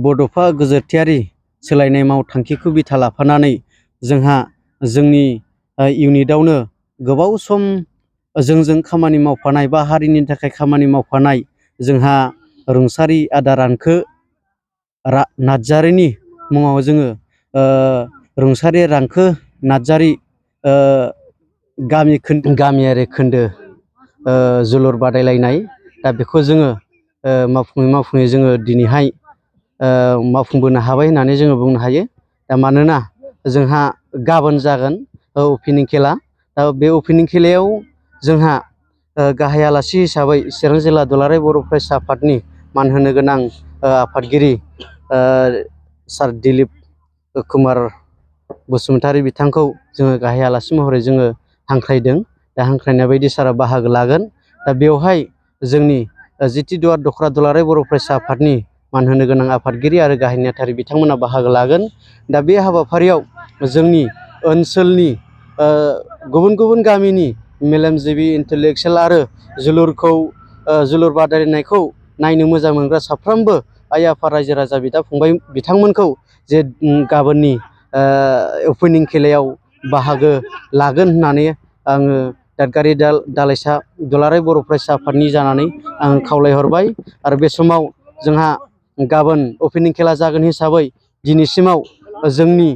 बड'फा गोजोरथियारि सोलायनाय मावथांखिखौ बिथा लाफानानै जोंहा जोंनि इउनिटआवनो गोबाव सम जोंजों खामानि मावफानाय बा हारिनि थाखाय खामानि मावफानाय जोंहा रुंसारि आदा रानखो नार्जारिनि मुङाव जोङो रुंसारि रांखो नार्जारि गामियारि खोन्दो जोलुर बादायलायनाय दा बेखौ जोङो मावफुङै जोङो दिनैहाय मावफुंबोनो हाबाय होननानै जोङो बुंनो हायो। दा मानोना जोंहा गाबोन जागोन अपेनिं खेला। दा बे अपेनिं खेलायाव जोंहा गाहाय आलासि हिसाबै चिरां जिल्ला दुलाराय बर' फरायसा आफादनि मान होनो गोनां आफादगिरि सार दिलीप कुमार बसुमतारी बिथांखौ जोङो गाहाय आलासि महरै जोङो हांख्रायदों। दा हांख्रायनाय बायदि सारा बाहागो लागोन। दा बेवहाय जोंनि जिथि दखरा दुलाराय बर' फरायसा आफादनि मान होनो गोनां आफादगिरि आरो गाहाय नेहाथारि बिथांमोना बाहागो लागोन। दा बे हाबाफारियाव जोंनि ओनसोलनि गुबुन गुबुन गामिनि मेलेमजिबि इन्टेलेक्सुयेल आरो जोलुर बादायलायनायखौ नायनो मोजां मोनग्रा साफ्रोमबो आइ आफा रायजो राजा बिदा फंबाय बिथांमोनखौ जे गाबोननि अपेनिं खेलायाव बाहागो लागोन होननानै आङो दादगारि दालाइसा दुलाराय बर' फरायसा आफादनि जानानै आं खावलायहरबाय। आरो बे समाव जोंहा गाबोन अपेनिं खेला जागोन हिसाबै दिनैसिमाव जोंनि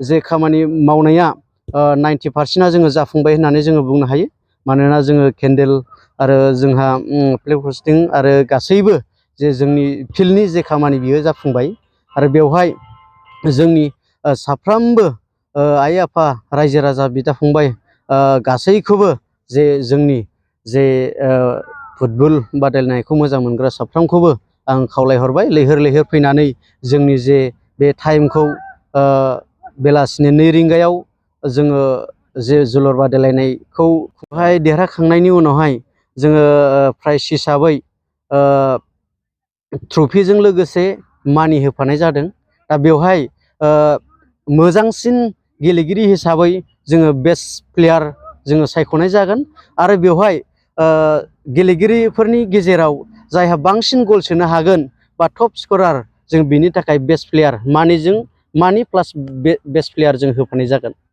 जे खामानि मावनाया 90% जोङो जाफुंबाय होननानै जोङो बुंनो हायो। मानोना जोङो केन्देल आरो जोंहा फ्लेग हस्टिं आरो गासैबो जे जोंनि फिल्डनि जे खामानि बियो जाफुंबाय। आरो बेवहाय जोंनि साफ्रोमबो आइ आफा रायजो राजा बिदा फंबाय गासैखौबो जे जोंनि जे फुटबल बादायलायनायखौ मोजां मोनग्रा साफ्रोमखौबो आं खावलायहरबाय लैहोर लैहोर फैनानै जोंनि जे बे टाइमखौ बेलासिनि 2 रिंगायाव जोङो जे जोलुर बादायलायनायखौहाय देरहाखांनायनि उनावहाय जोङो प्राइज हिसाबै ट्रफिजों लोगोसे मानि होफानाय जादों। दा बेवहाय मोजांसिन गेलेगिरि हिसाबै जोङो बेस्ट प्लेयार जोङो सायख'नाय जागोन। आरो बेवहाय गेलेगिरिफोरनि गेजेराव जायहा बांसिन गल सोनो हागोन बा टप स्करार जों बिनि थाखाय बेस्ट प्लेयार मानि प्लास बेस्ट प्लेयार जों होफानाय जागोन।